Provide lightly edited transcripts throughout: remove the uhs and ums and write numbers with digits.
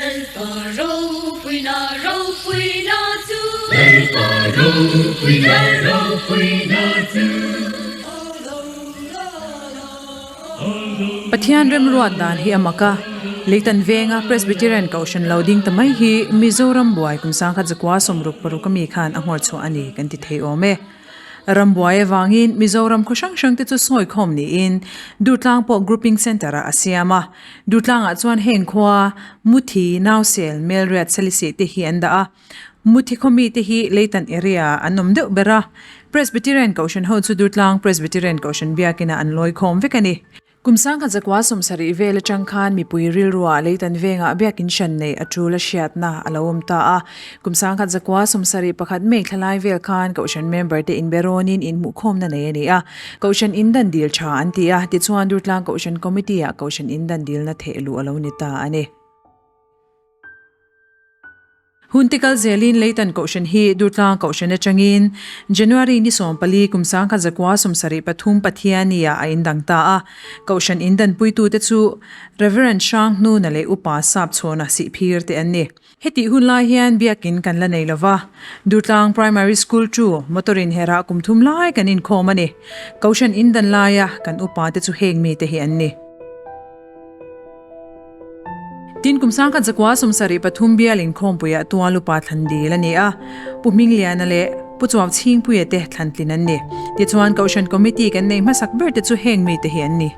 Lalpa ropuina ropuina chu. Lalpa ropuina ropuina chu. Pathian remruat dan hi a mak a, Leitan venga Presbyterian Kohhran lo ding ta mai hi Mizoram buai kum sangkhat zakua 66 a mi khan a nghawr chhuah a ni kan ti thei awm e. Rambuai avangin Mizoram khaw hrang hrang te chu sawi khawm niin Durtlang pawh Grouping Centre ah a siam a. Durtlangah chuan heng khua Muthi, Nausel, Melriat, Salisih te hi an dah a. Muthi khaw mi te hi Leitan area ah an awm deuh ber a. Presbyterian Kohhran ho chu Durtlang Presbyterian Kohhran biakinah an lawi khawm vek a ni. Kum sangkhat zakua 70 vel atang khan mipui rilruah Leitan vengah biakin hran nei a tul a hriatna a lo awm ta a. Kum sangkhat zakua 71 May thlalai vel khan Kohhran member te inberawnin inhmuhkhawmna nei a ni a. Kohhran in dan dil tha an ti a, tichuan Durtlang Kohhran Committee ah Kohhran in dan dilna thehluh a lo ni ta a ni. Hun tikal zelin Leitan Kohhran hi Durtlang Kohhran atangin January ni 14 kum 1973 Pathiani-ah a indang ta a. Kohhran indanpuitute chu Reverend Hrang Hnuna leh Upa Sap Chhawna Sihphir te an ni. Hetih hun lai hian biakin kan la nei lova, Durtlang Primary School chu motor-in herah kum thum lai kan inkhawm a ni. Kohhran indan laia kan upa te chu heng mite hi an ni. Tin kum 1973 bial inkhawmpuiah tual upa thlan dil a ni a, Pu Hmingliana leh Pu Chuau Chhingpuia te thlan tlin an ni. Tichuan Kohhran Committee kan nei hmasak ber te chu heng mite hi an ni.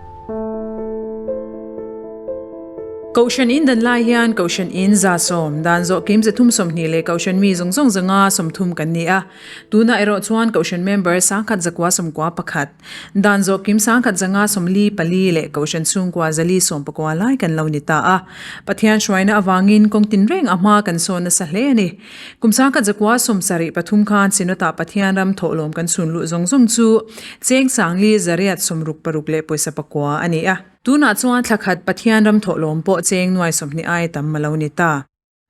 Kohhran in dan lai hian Kohhran in 110, dan zawh kim 320 leh Kohhran mi zawng zawng 130 kan ni a. Tunah erawh chuan Kohhran member 1991. Dan zawh kim 1944 leh Kohhran chhungkua 419 lai kan lo ni ta a. Pathian hruaina avangin kawng tinreng a hma kan sawn nasa hle a ni. Kum 1973 khan Synod-ah Pathian ram thawhlawm kan chhun luh zawng zawng chu cheng sangli zariat 66 leh pawisa pakua a ni a. Tunah chuan thla khat Pathian ram thawhlawm pawh cheng nuai 20 ai tam a lo ni ta.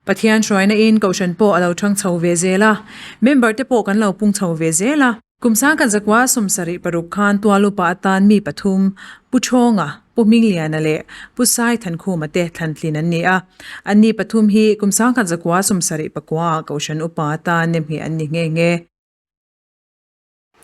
Pathian hruaina in Kohhran pawh a lo thang chho ve zel a, member te pawh kan lo pung chho ve zel a. Kum 1976 khan Tualupa atan mi pathum, Pu Chawnga, Pu Hmingliana leh Pu Sai Thankhuma te thlantlin an ni a. Anni pathum hi kum 1979 ah Kohhran upa atan nemhnih an ni nghe nghe.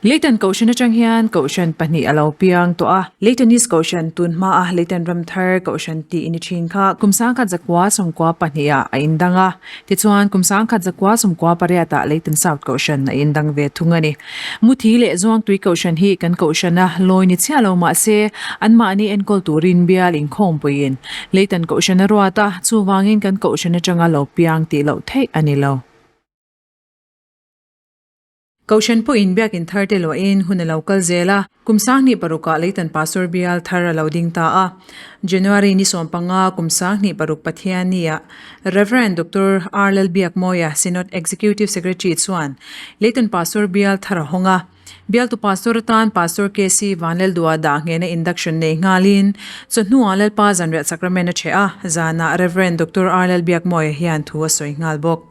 Leitan Kohhran atang hian Kohhran pahnih a lo piang tawh a. Leitan East Kohhran tun hmaa Leitan Ramthar Kohhran tih ni thin kha kum 1992 ah a indang a. Tichuan kum 1998 ah Leitan South Kohhran a indang ve thung a ni. Muthi leh Zuangtui Kohhran hi kan Kohhrana lawi ni chiah lo mah se anmahni enkawl turin bial inkhawmpuiin Leitan Kohhran a ruat a, chuvangin kan Kohhran atanga lo piang tih loh theih a ni lo. Kohhran pawhin biakin thar te luahin hun a lo kal zel a, kum 2006 ah Leitan Pastor bial thar a lo ding ta a. January ni 15 kum 2006 Pathianni ah Rev. Doctor R. Lalbiakmawia, Synod Executive Secretary chuan Leitan Pastor bial thar a hawng a. Bialtu Pastor atan Pastor KC Vanleldua dah nghena induction nei nghalin chawhnuah Lalpa Zanriah Sacrament a cheh a, zanah Rev. Doctor R. Lalbiakmawia hian thu a sawi nghal bawk.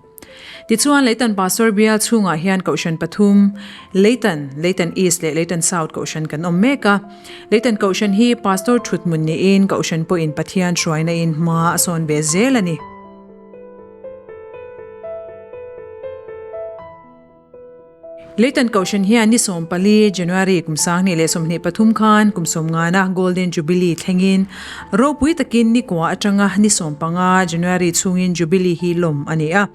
Tichuan, Leitan Pastor bial chhungah hian Kohhran pathum, Leitan, Leitan East leh Leitan South Kohhran kan awm mek a. Leitan Kohhran hi Pastor thuthmun niin Kohhran pawhin Pathian hruaina in hma a sawn ve zel a ni. Leitan Kohhran hian ni 14 January kum 2023 khan kum 90 na Golden Jubilee thlengin ropui takin ni kua atanga ni 15 January chhungin Jubilee hi lawm a ni a.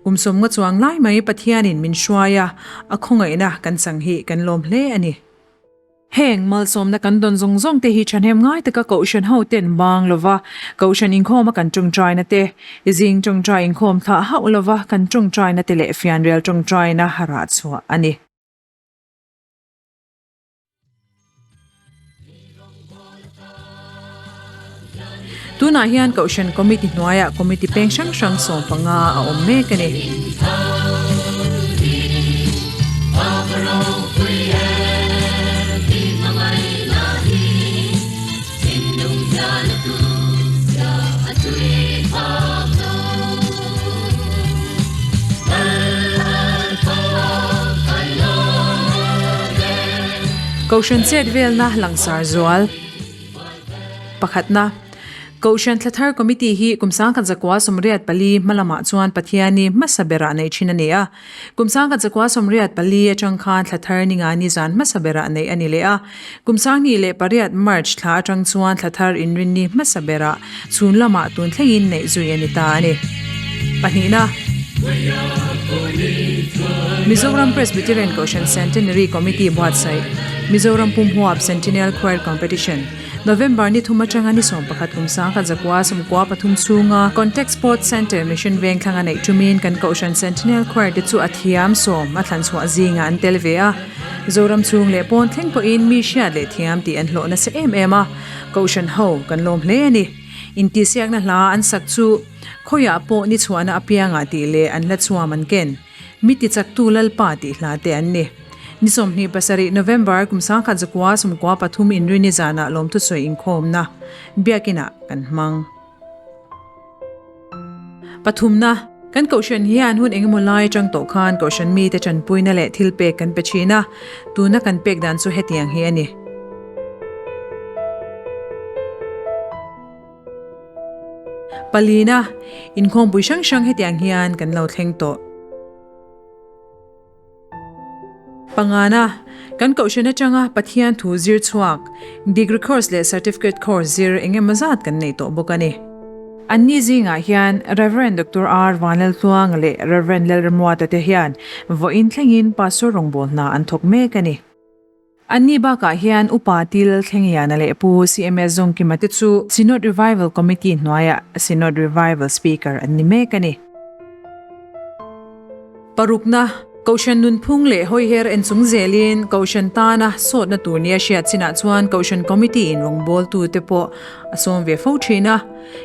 Kum 50 chuang lai mai Pathianin min hruai a, a khawngaihna kan chang hi kan lawm hle a ni. Heng malsawmna kan dawn zawng zawng te hi thahnem ngai taka Kohhran ho ten bang lova Kohhran inkhawma kan tawngtaina te, zing tawngtai inkhawm thlah hauh lova kan tawngtaina te leh fianrial tawngtaina rah chhuah a ni. Tunah hian Kohhran Committee hnuaiah Committee peng hrang hrang 15 a awm mek a ni. Kohhran chet velna langsar zual pakhatna. Kohhran Thlathar Committee hi kum 1984 hma lamah chuan Pathiani hmasa berah neih thin a ni a. Kum 1984 atang khan Thlathar Ningani zan hmasa berah neih a ni leh a. Kum 2008 March thla atang chuan Thlathar Inrinni hmasa berah chhun lamah tun thlengin neih zui a ni ta a ni. Pahnihna. Mizoram Presbyterian Kohhran Centenary Committee buatsaih Mizoram Pumhuap Centennial Choir Competition November ni thum atanga ni 11 kum 1993 chhunga Contact Sports Centre Mission Vengthlang a neih tumin kan Kohhran Centennial Choir te chu a thiam sawm a thlan chhuah zingah an tel ve a. Zoram chhung leh pawn thleng pawhin mi hriat leh thiam tih an hlawh nasa em em a, Kohhran ho kan lawm hle a ni. Intihsiakna hla an sak chu khawiah pawh ni chhuahna apiangah tih leh an hla chhuam an ken. Mi tichaktu Lalpa tih hla te an ni. Ni 27 November kum 1993 Inrini zanah lawmthusawi inkhawmna Biakinah kan hmang. Pathumna, Kan Kohhran hian hun engemaw lai atang tawh khan Kohhran mite tanpuina leh thil pek kan pe thin a, tuna kan pek dan chu hetiang hi a ni. Palina, Inkhawmpui hrang hrang hetiang hian kan lo thleng tawh. Pangana, Kan Kohhran atanga Pathian thu zir chhuak, Degree course leh Certificate course zir eng emaw zat kan nei tawh bawk a ni. Anni zingah hian Rev. Doctor R. Vanlaltluanga leh Rev. Lalramuata te hian vawiin thlengin Pastor rawngbâwl hna an thawk mek a ni. Anni bakah hian Upa Til Thlengiana leh Pu CMS Zawngkima te chu Synod Revival Committee hnuaiah Synod Revival Speaker an ni mek a ni. Parukna, Kohhran nunphung leh hawiher en chung zelin Kohhran tana sawtna tur nia hriat chinah chuan Kohhran Committee in rawngbawltute pawh a sawm ve fo thin a.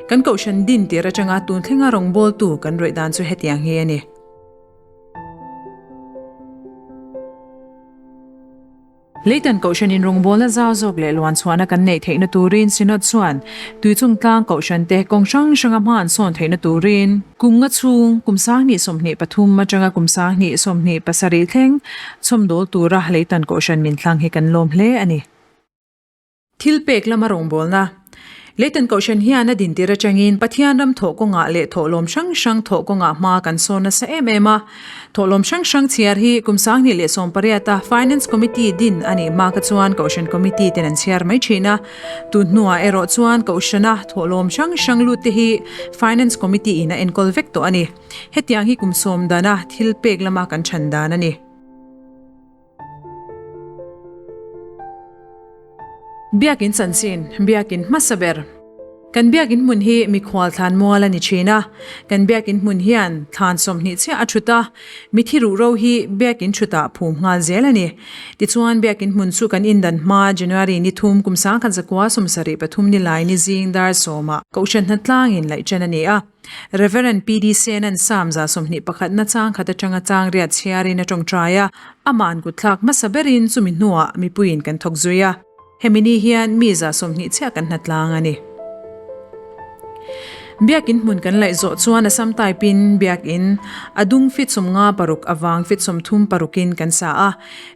Kan Kohhran din tir atanga tun thlenga rawngbawltu kan rawih dan chu hetiang hi a ni. Leitan Kohhranin rawngbawlna zau zawk leh luan chhuahna kan neih theihna turin Synod chuan Tuichungtlang Kohhrante kawng hrang hranga hma an sawn theihna turin kum nga chhung kum 2023 atanga kum 2027 thleng chhawmdawl tura Leitan Kohhran min thlang hi kan lawm hle a ni. Thil pek lama rawngbawlna. Leitan Kohhran hian a dintir atangin Pathian ram thawh kawngah leh thawhlawm hrang hrang thawh kawngah hma kan sawn nasa em em a. Thawhlawm hrang hrang chhiar hi kum 2018 a Finance Committee din a nih hma kha chuan Kohhran Committee ten an chhiar mai thin a. Tun hnuah erawh chuan Kohhrana thawhlawm hrang hrang lut te hi Finance Committee in a enkawl vek tawh a ni. Hetiang hi kum sawm dana thil pek lama kan chhan dan a ni. Biakin chanchin, Biakin hmasa ber. Kan biakin hmun hi mikhual thlan mual a ni thin a. Kan biakin hmun hian thlan 20 chiah a thut a, mithi ruh ro hi biakin thutah phum nghal zel a ni. Tichuan biakin hmun chu kan indan hma January ni thum kum 1973 ni lai ni zing dar sawmah Kohhran hnatlangin laih ṭan a ni a. Rev. PD Senan Psalm 21 na chang khat atanga chang riat chhiarin a tawngtai a, amah an kutthlak hmasa berin chumi hnuah mipuiin kan thawk zui a. Hemi ni hian mi 20 chiah kan hnatlang a ni. Biakin hmun kan laih zawh chuan a sam type-in biakin a dung fit 56 avang fit 36 in kan sa a.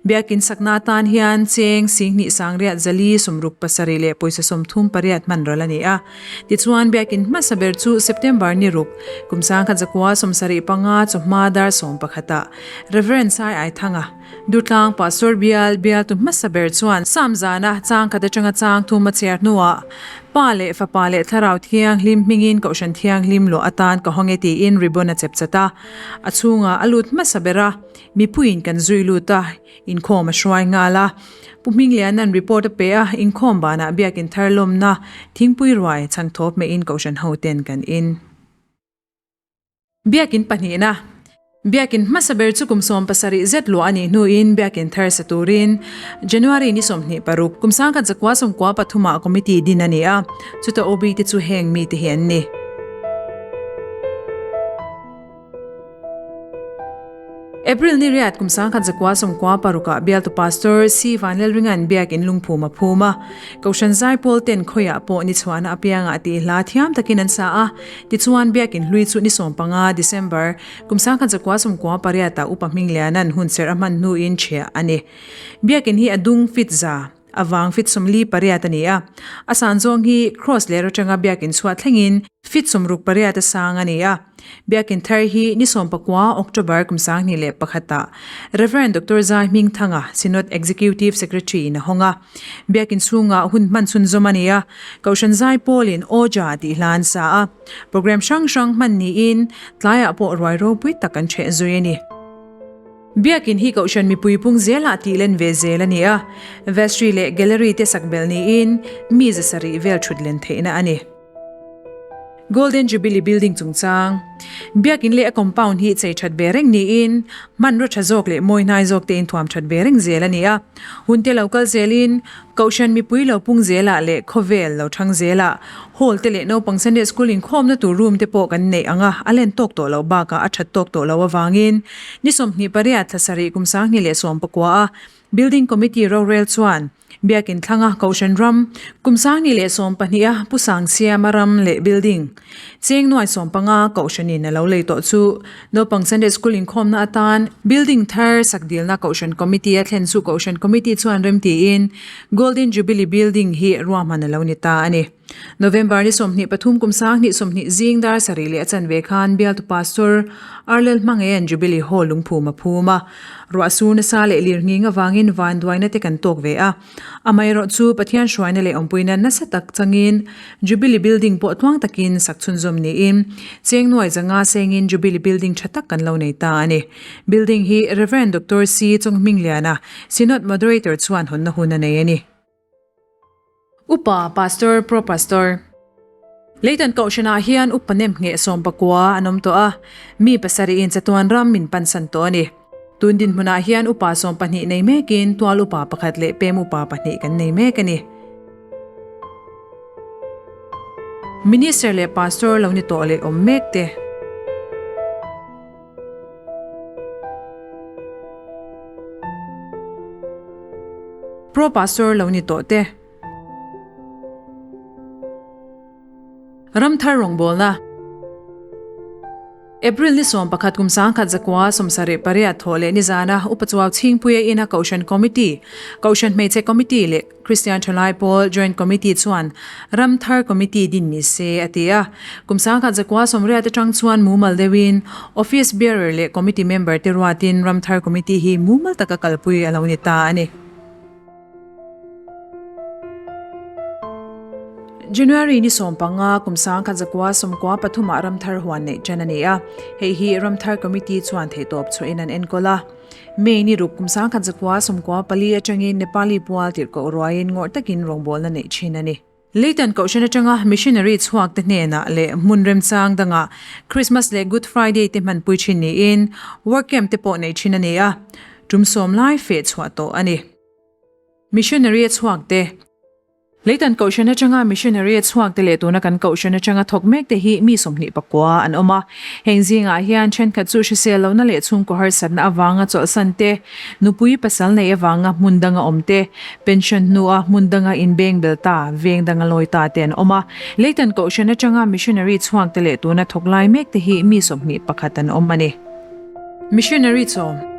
Biakin sakna atan hian cheng 2 sangriat zali 67 leh pawisa 38 hman ral a ni a. Tichuan, biakin hmasa ber chu September ni ruk, kum 1975 chawhma dar 11 ah Rev. Sai Aithanga, Dutlang Pastor Bial bialtu hmasa ber chuan Sam zana chang khat atanga chang thum a chhiar hnuah Pa leh Fapa leh Thlarau Thianghlim hmingin Kohhran Thianghlim luah atan ka hawng e tiin ribbon a chep chat a. A chhungah a lut hmasa ber a, mipuiin kan zui lut a, Inkhawm a hruai nghal a. Pu Hmingliana'n report a pe a, inkhawm banah biakin thar lawmna thingpui ruai chhangthawp meiin kohhran hoten kan in. Biakin pahnihna, Biakin hmasa ber chu kum 70 zet luah a nih hnuin biakin thar sa turin January ni 26, kum 1993 ah committee din a ni a, chuta OB te chu heng mite hi an ni. April ni riat kum 1996 ah bialtu Pastor C Vanlalringa'n biakin lungphum a phum a. Kohhran zaipawl ten khawiah pawh ni chhuahna apiangah tih hla thiam takin an sa a. Tichuan biakin hlui chu ni 15 December kum 1998 ah Upa Hmingliana'n hun serh a hman hnuin ṭhiah a ni. Biakin hi a dung fit za. A vang fit 48 a ni a. A san zawng hi Cross ler atanga biakin chhuah thlengin fit 68 a sang a ni a. Biakin thar hi ni 19 October kum 2001 ah Rev. Doctor Zai Hmingthanga, Synod Executive Secretary in a hawng a. Biakin chhungah hun hman chhunzawm a ni a, Kohhran Zai pawlin Awja tih hla an sa a. Program hrang hrang hman niin tlaiah pawh ruai ropui tak an ṭheh zui a ni. Biakin hi Kohhran mipui pung zelah tih len ve zel a ni a, vestry leh gallery te sak belh niin mi 700 vel ṭhut len theihna a ni. Golden Jubilee Building chungchang, Biakin leh a compound hi chei ṭhat ve reng niin hmanraw ṭha zawk leh mawi hnai zawk te inthuam ṭhat ve reng zel a ni a. Hun te lo kal zelin Kohhran mipui lo pung zelah leh khawvel lo thang zelah hall te leh naupang Sunday School inkhawmna tur room te pawh kan neih ang a, a len tawk tawh loh bakah a that tawk tawh loh avangin ni 28 thla sarih kum 2019 a Building Committee rorel chuan Biakin thlanga Kohhran ram kum 2012 a Pu Sangsiama ram leh building Cheng nuai 15 Kohhranin a lo lei tawh chu naupang Sunday School inkhawmna atan building thar sak dilna Kohhran Committee a thlen chu Kohhran Committee chuan remtiin Golden Jubilee Building hi ruahman a lo ni ta a ni. November ni 23 kum 2020 zing dar sarih leh a chanve khan bialtu Pastor Arlel Hmangaih-a'n Jubilee Hall lungphum a phum a. Ruah sur nasa leh lirnghing avangin vanduaina te kan tawk ve a. Amaherawh chu Pathian hruaina leh awmpuina nasa tak changin Jubilee Building pawh tluang takin sak chhunzawm niin cheng nuai zanga sengin Jubilee Building tha tak kan lo nei ta a ni. Building hi Rev. Doctor C. Chunghmingliana, Synod Moderator chuan hawnna hun a nei a ni. Upa, Pastor, Pro Pastor. Leitan Kohhranah hian upa nem ngheh 19 an awm tawh a, mi pasarih in chatuan ram min pansan tawh a ni. Tun dinhmunah hian upa 12 nei mekin tual upa pakhat leh pem upa pahnih kan nei mek a ni. Minister leh Pastor lo ni tawh leh awm mek te. Pro Pastor lo ni tawh te. Ramthar rawngbawlna. April ni 11 kum 1978 thawh leh nizana Upa Chuau Chhingpuia ina Kohhran Committee, Kohhran Hmeichhe Committee leh Kristian Thalai Pawl Joint Committee chuan Ramthar Committee din ni se a ti a. Kum 1980 atang chuan mumal deuhin Office Bearer leh Committee Member te ruatin Ramthar Committee hi mumal taka kalpui a lo ni ta a ni. January ni 15 kum 1993 ah Ramthar huan neih tan a ni a. Hei hi Ramthar Committee chuan theihtawp chhuahin an enkawl a. May ni ruk kum 1994 atangin Nepali pual tirhkoh ruaiin ngawrh takin rawngbawlna neih thin a ni. Leitan Kohhran atanga missionary chhuak te hnenah leh hmun remchang dangah Christmas leh Good Friday te hmanpui thin niin work camp te pawh neih thin a ni a, tum sawm lai feh chhuah tawh a ni. Missionary a chhuak te. Leitan Kohhran atanga missionary a chhuak te leh tuna kan Kohhran atanga thawk mek te hi mi 29 an awm a. Heng zingah hian thenkhat chu hrisel lohna leh chhungkaw harsatna avanga chawlhsan te, Nupui pasal nei avanga hmun danga awm te, pension hnua hmun danga inbeng bel ta, veng danga lawi ta te an awm a. Leitan Kohhran atanga missionary chhuak te leh tuna thawk lai mek te hi mi 21 an awm a ni. Missionary chawm.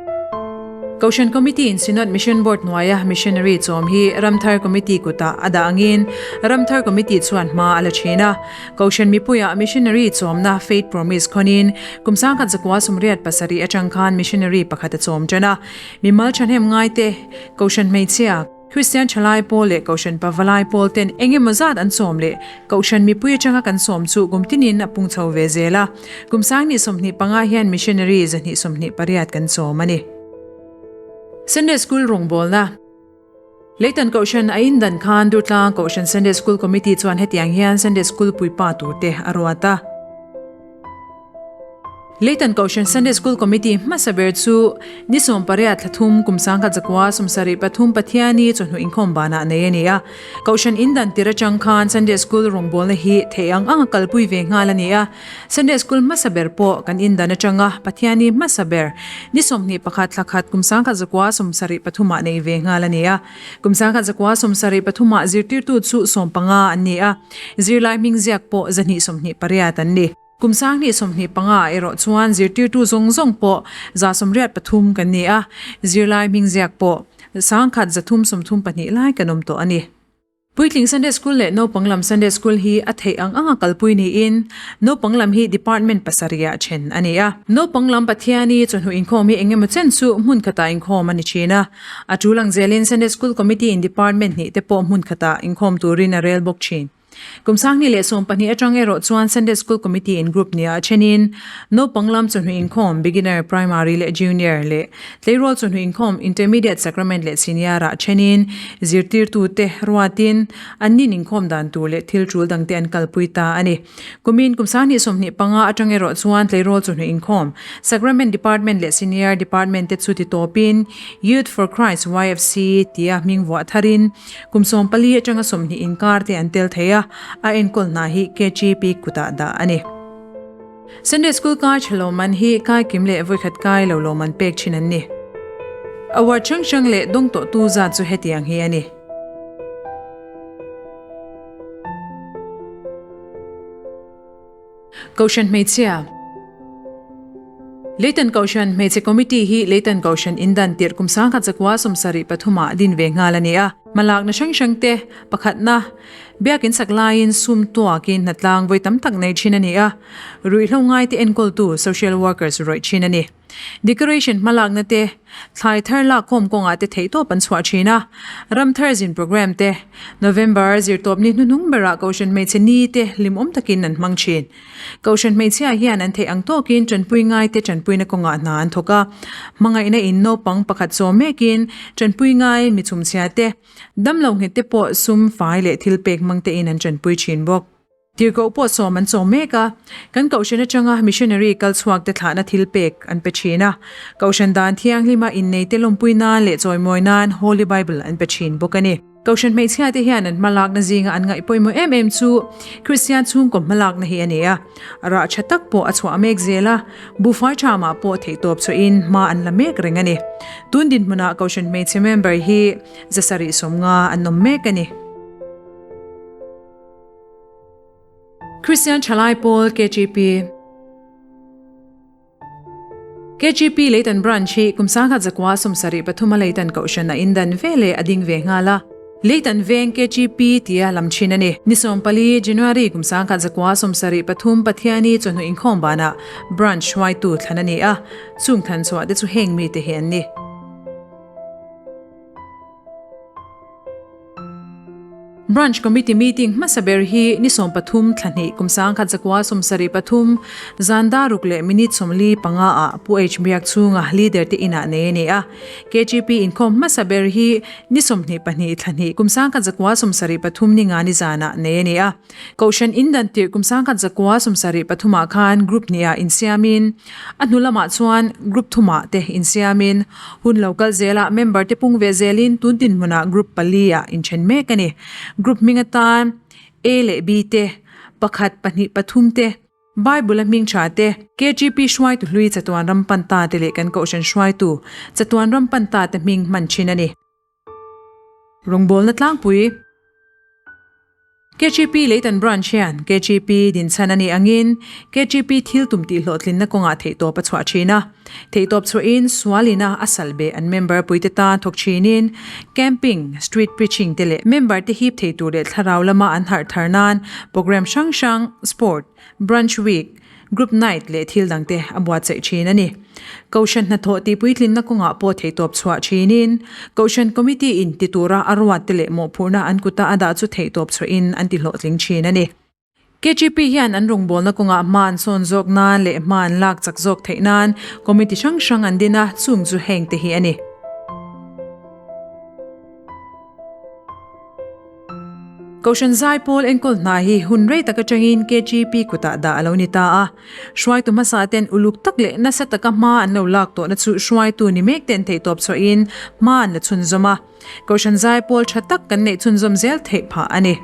Kohhran Committee in Synod Mission Board hnuaia missionary chawm hi Ramthar Committee kutah a dah angin Ramthar Committee chuan hma a la thin a. Kohhran mipuiah missionary chawmna Faith Promise khawnin kum 1987 atang khan missionary pakhat a chawm tan a. Mimal thahnem ngaite, Kohhran hmeichhia, Kristian thalai pawl leh Kohhran pavalai pawl ten eng emaw zat an chawm leh Kohhran mipui atanga kan sawm chu kum tinin a pung chho ve zel a. Kum 2025 hian missionary 228 kan chawm a ni. Sunday School rawngbawlna. Leitan Kohhran a indan khan Durtlang Kohhran Sunday School Committee chuan hetiang hian Sunday School puipa turte a ruat a. Leitan Kohhran Sunday School Committee hmasa ber chu ni 18 thla thum kum 1973 Pathiani chawhnu inkhawm banah nei a ni a. Kohhran indan tir atang khan Sunday School rawngbawlna hi theih ang ang a kalpui ve nghal a ni a. Sunday School hmasa ber pawh kan indan atanga Pathiani hmasa ber ni 21 thla khat kum 1973 ah nei ve nghal a ni a. Kum 1973 ah zirtirtu chu 15 an ni a, zirlai hming ziak pawh 228 an ni. Kum 2025 ah erawh chuan zirtirtu zawng zawng pawh 183 kan ni a, zirlai hming ziak pawh. 1132 lai kan awm tawh a ni. Puitling Sunday School leh Naupang lam Sunday School hi a theih ang anga kalpui niin naupang lam hi department pasarihah then a ni a. Naupang lam Pathiani chawhnu inkhawm hi engemaw chen chu hmun khatah inkhawm a ni thin a. A tul ang zelin Sunday School Committee in department hnih te pawh hmun khatah inkhawm turin a rel bawk thin. Kum 2012 atang erawh chuan Sunday School Committee in group nia thenin naupang lam chawhnu inkhawm Beginner, Primary leh Junior leh tleirawl chawhnu inkhawm Intermediate, Sacrament leh Senior ah thenin zirtirtute ruatin an nin inkhawm dan tur leh thil tul dangte an kalpui ta a ni. Kumin kum 2025 atang erawh chuan tleirawl chawhnu inkhawm Sacrament Department leh Senior Department te chu ti tawpin Youth for Christ, YFC, tia hming vuah tharin Kum 14 atanga 20 inkar te an tel thei a, a enkawl hna hi KGP kutah dah a ni. Sunday School kai tha lawmman hi kai kim leh vawikhat kai lo lawmman pek thin an ni. Award hrang hrang leh dawng tawhtu zat chu hetiang hi a ni. Kohhran Hmeichhia Leitan Kohhran Hmeichhe Committee hi Leitan Kohhran indan tirh kum 1973 ah din ve nghal a ni a. Hmalakna hrang hrang te pakhatna Biakin sak laiin sum tuakin hnatlang vawi tam tak nei thin a ni a. Ruihhlo ngaite enkawltu social workers rawih thin a ni. Decoration hmalakna te, thlai thar lakkhawm kawngah te theihtawp an chhuah thin a. Ram thar zin programme te, November zirtawpni hnuhnung berah Kohhran Hmeichhe Ni te hlimawm takin an hmang thin. Kohhran hmeichhia hian an theih ang tawkin tanpui ngai te tanpuina kawngah hna an thawk a. Hmangaihna in naupang pakhat chaw mekin tanpui ngai mi chhumchhia te, damlo nghet te pawh sum, fai leh thilpek hmang tein an tanpui thin bawk. Tirhkoh pawh sawm an chawm mek a, kan Kohhran atanga missionary kal chhuak te thlahna thil pek an pe thin a. Kohhran dan thianghlima innei te lawmpui nan leh chawimawi nan Holy Bible an pe thin bawk a ni. Kohhran hmeichhia te hian an hmalakna zinga an ngaih pawimawh em em chu Kristian chhungkaw hmalakna hi a ni a. Rah tha tak pawh a chhuah mek zel a, buhfai tha mah pawh theihtawp chhuahin hma an la mek reng a ni. Tun dinhmunah Kohhran hmeichhe member hi 750 an awm mek a ni. Kristian Thalai Pawl, KGP. KGP Leitan Branch hi kum 1973 a Leitan Kohhran a indan ve leh a ding ve nghal a. Leitan Veng KGP tia lam thin a ni. Ni 14 January kum 1973 Pathiani chawhnu inkhawm banah Branch hruaitu thlan a ni a, chung thlan chhuah te chu heng mite hi an ni. Branch Committee meeting hmasa ber hi ni 13 thla hnih kum 1973 zan dar ruk leh minute 45 ah Pu H Biak chhunga leader te inah nei a ni a. KGP inkhawm hmasa ber hi ni 22 thla hnih kum 1973 ni nga ni zanah nei a ni a. Kohhran indan tirh kum 1973 ah khan group hnih ah insiamin a hnu lamah chuan group thumah te insiamin hun lo kal zelah member te pung ve zelin tun dinhmunah group pali ah inthen mek a ni. Group hming atan A leh B te, pakhat, pahnih, pathum te, Bible a hming tha te, KGP hruaitu hlui chatuan ram pan ta te leh kan kohhran hruaitu chatuan ram pan ta te hming hman thin a ni. Rawngbawlna tlangpui. KGP Leitan Branch hian KGP dinchhan a nih angin KGP thil tum tih hlawhtlinna kawngah theihtawp a chhuah thin a. Theihtawp chhuahin sualina a sal beh an member puite tan thawk thinin camping, street preaching te leh member te hip thei tur leh thlarau lama an harh thar nan programme hrang hrang, sport, Branch Week, Group Night leh thil dangte a buatsaih thin a ni. Kohhran hnathawh tihpuitlinna kawngah pawh theihtawp chhuah thinin, Kohhran Committee in ti tura a ruatte leh mawhphurhna an kuta a dah chu theihtawp chhuahin an tihlawhtling thin a ni. KGP hian an rawngbawlna kawngah hma an sawn zawk nan leh hma an lak chak zawk theih nan Committee hrang hrang an din a, chung chu hengte hi a ni. Kohhran zai pawl enkawl hna hi hun rei tak atangin KGP kutah dah a lo ni ta a. Hruaitu hmasa ten uluk tak leh nasa taka hma an lo lak tawhna chu hruaitu ni mek ten theihtawp chhuahin hma an la chhunzawm a. Kohhran zai pawl tha tak kan neih chhunzawm zel theih phah a ni.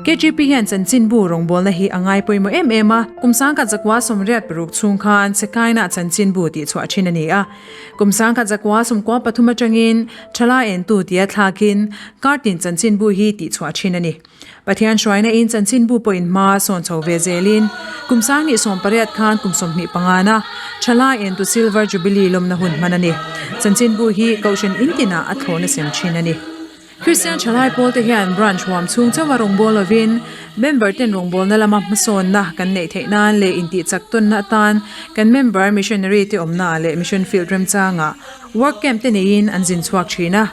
KGP hian chanchinbu rawngbawlna hi a ngai pawimawh em em a, kum 1986 chhung khan Sekaina chanchinbu tih chhuah thin a ni a. Kum 1993 atangin Thalai entu tia thlakin Kartin chanchinbu hi tih chhuah thin a ni. Pathian hruaina in chanchinbu pawhin hma sawn chho ve zelin Kum 2018 khan kum 25 na Thalai Entu Silver Jubilee lawmna hun hman a ni. Chanchinbu hi Kohhran in tinah a thlawhna sem thin a ni. Kristian Thalai pawl te hian Branch huam chhung chauha rawngbâwl lovin member ten rawngbâwlna lama hmasawnna kan neih theih nan leh intihchak tawnna atan kan member missionary te awmna leh mission field remchangah work camp te neiin an zin chhuak thin a.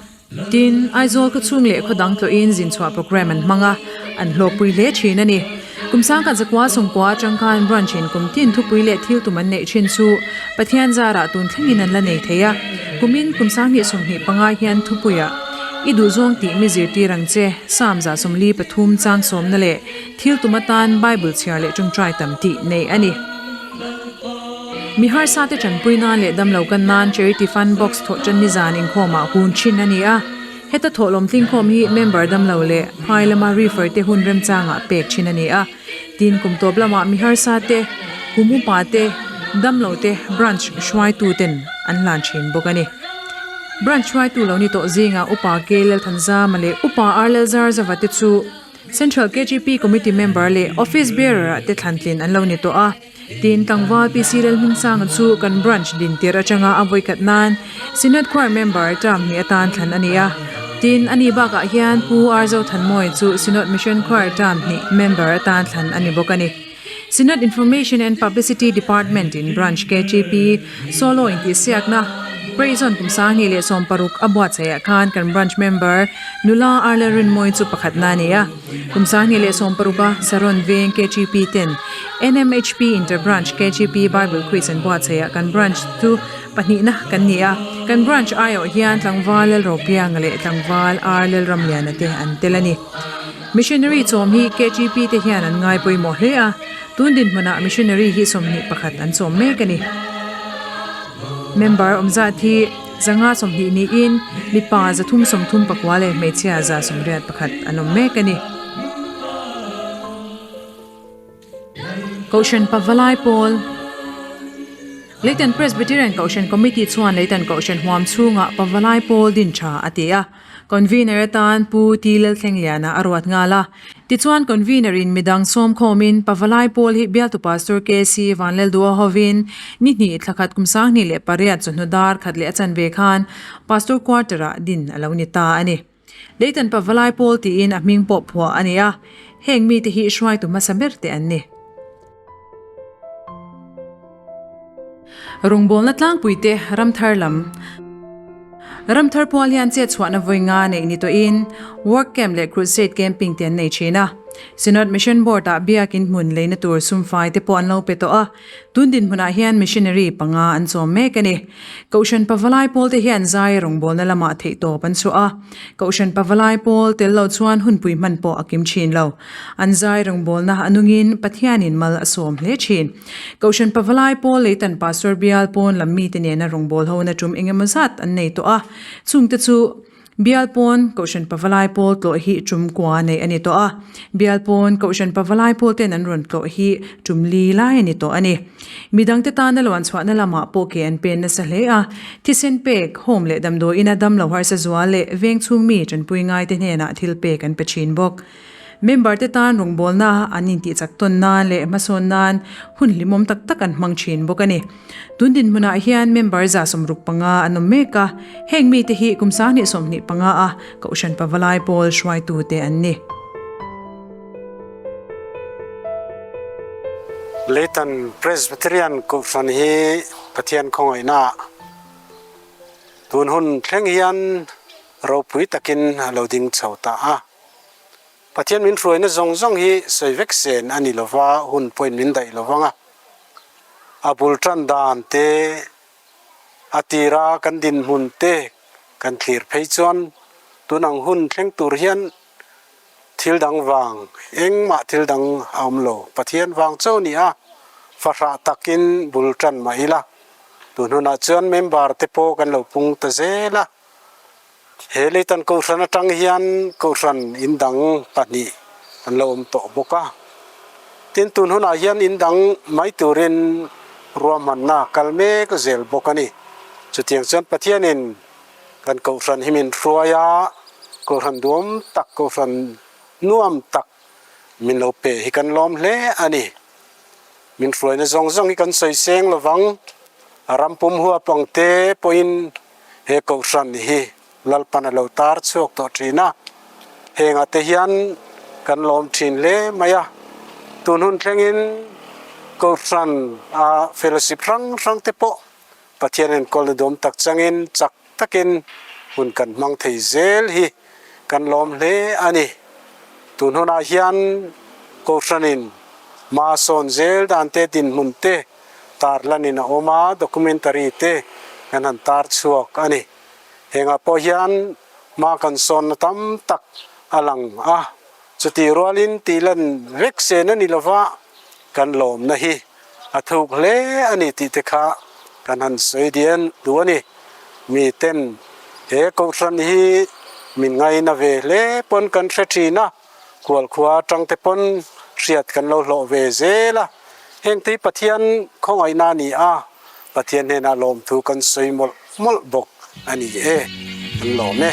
Tin, Aizawl khawchhung leh khaw dang tlawhin zin chhuah programme an hmang a, an hlawkpui hle thin a ni. Kum sangkhat zakua sawmkua atang khan branch in kum tin thupui leh thil tum an neih thin chu Pathian zarah tun thlengin an la nei thei a. Kumin kum 2025 hian thupuiah I duhzawng tih mi zirtir ang che, Psalm 143 chang sawmna leh thil tum atan Bible chhiar leh tawngtai tam tih nei a ni. Mi harsa te tanpui nan leh damlo kan nan Charity Fund Box thawh tan nizan inkhawmah hun thin a ni a. Heta thawhlawm tlingkhawm hi member damlo leh phai lama refer te hun remchangah pek thin a ni a. Tin, kum tawp lamah mi harsa te, kum upa te, damlo te branch hruaitu ten an hlan thin bawk a ni. Branch hruaitu lo ni tawh zingah Upa K Lalthanzama leh Upa R Lalzarzava te chu Central KGP Committee member leh Office Bearer ah te thlantlin an lo ni tawh a. Tin, tlangval PC Lalhmingsanga chu kan branch din tir atanga a vawikhat nan Synod Choir member term hnih atan thlan a ni a. Tin, ani bakah hian Pu R Zothanmawi chu Synod Mission Choir term hnih member atan thlan a ni bawk a ni. Synod Information and Publicity Department in Branch KGP Solo intihsiakna Praise On kum 2016 a buatsaihah khan kan branch member Nula R Lalrinmawi chu pakhatna a ni a. Kum 2016 a Saron Veng KGP ten NMHP Inter-Branch KGP Bible Quiz an buatsaihah kan branch chu pahnihna kan ni a. Kan branch aiawh hian Tlangval Lalropianga leh Tlangval R Lalramliana te an tel a ni. Missionary chawm hi KGP te hian an ngai pawimawh hle a, tun dinhmunah missionary hi 21 an chawm mek a ni. Member awmzat hi 520 niin mipa 339 leh hmeichhia 181 an awm mek a ni. Kohhran Pavalai Pawl Leitan Presbyterian Kohhran Committee chuan Leitan Kohhran huam chhungah Pavalai Pawl din tha a ti a. Convener atan Pu T Lalthlengliana a ruat nghal a. Tichuan Convener in midang sawm khawmin Pavalai Pawl hi bialtu Pastor KC Vanlalduha hovin ni hnih thlakhat kum 2008 chawhnu dar khat leh a chanve khan Pastor Quarter ah din a lo ni ta a ni. Leitan Pavalai Pawl tiin a hming pawh phuah a ni a, heng mite hi hruaitu hmasa ber te an ni. Rawngbawlna tlangpuite Ramthar lam Ramthar pual hian chet chhuahna vawi nga neih ni tawhin work camp leh crusade camping te an nei thin a. Synod Mission Board-ah biakin hmun leina tur sumfai te pawh an lo pe tawh a. Tun dinhmunah hian missionary panga an chawm mek a ni. Kohhran Pavalai Pawl te hian zai rawngbawlna lamah theihtawp an chhuah a. Kohhran Pavalai Pawl tel lo chuan hunpui hman pawh a kim thin lo. An zai rawngbawlna a nungin Pathianin mal a sawm hle thin. Kohhran Pavalai Pawl leitan Pastor bial pawn lam mite nena rawngbâwl hona tum engemaw zat an nei tawh a, chungte chu Bial pawn Kohhran Pavalai Pawl tlawh hi tum kua neih a ni tawh a, Bial pawn Kohhran Pavalai Pawl ten an rawn tlawh hi tum li lai a ni tawh a ni. Midangte tana luan chhuahna lamah pawh ke an pen nasa hle a, thisen pek, home leh damdawiina damlo harsa zual leh veng chhung mi tanpui ngaite hnenah thil pek an pe thin bawk. Member te tan rawngbawlna an intihchak tawn nan leh hmasawn nan hun hlimawm tak tak an hmang thin bawk a ni. Tun dinhmunah hian member 65 an awm mek a, heng mite hi kum 2025 a Kohhran Pavalai Pawl hruaitute an ni. Leitan Presbyterian Kohhran hi Pathian khawngaihna ah tun hun thleng hian ropui takin a lo ding chho ta a. Pathian min hruaina zawng zawng hi sawi vek sen a ni lova, hun pawhin min daih lo vang a. A bul tan dan te, a tira kan dinhmun te kan thlir phei chuan tun ang hun thleng tur hian thil dang vang, engmah thil dang a awm lo. Pathian vang chauh ni a, fahrah takin bul tan mah ila. Tun hunah chuan member te pawh kan lo pung ta zel a. He Leitan Kohhran atang hian Kohhran in dang pahnih an lo awm tawh bawk a. Tin, tun hunah hian in dang mai turin ruahmanna kal mek zel bawk a ni. Chutiang chuan Pathianin kan Kohhran hi min hruai a, Kohhran duam tak, Kohhran nuam tak min lo pe hi kan lawm hle a ni. Min hruaina zawng zawng hi kan sawi seng lovang. A ram pum huap ang te pawhin he kohhran hi Lalpan a lo tar chhuak tawh thin a. Hengah te hian kan lawm thin hle mai a. Tun hun thlengin kohhran a fellowship hrang hrang te pawh Pathian enkawlna dawm tak changin chak takin hun kan hmang thei zel hi kan lawm hle a ni. Tun hunah hian Kohhranin hma sawn zel dan te dinhmun te tarlanin a awm a, documentary te kan han tar chhuak a ni. Hengah pawh hian hma kan sawnna tam tak a lang a, chutih rualin tihlan vek sen a ni lova kan lawmna hi a thuk hle a ni tih te kha kan han sawi dian duh a ni. Miten he kohhran hi min ngaina ve hle pawn kan hre thin a, kualkhua atang te pawn hriat kan lo hlawh ve zel a. Heng te hi Pathian khawngaihna a ni a, Pathian hnenah lawmthu kan sawi mawlh mawlh bawk a ni e, kan lawm e.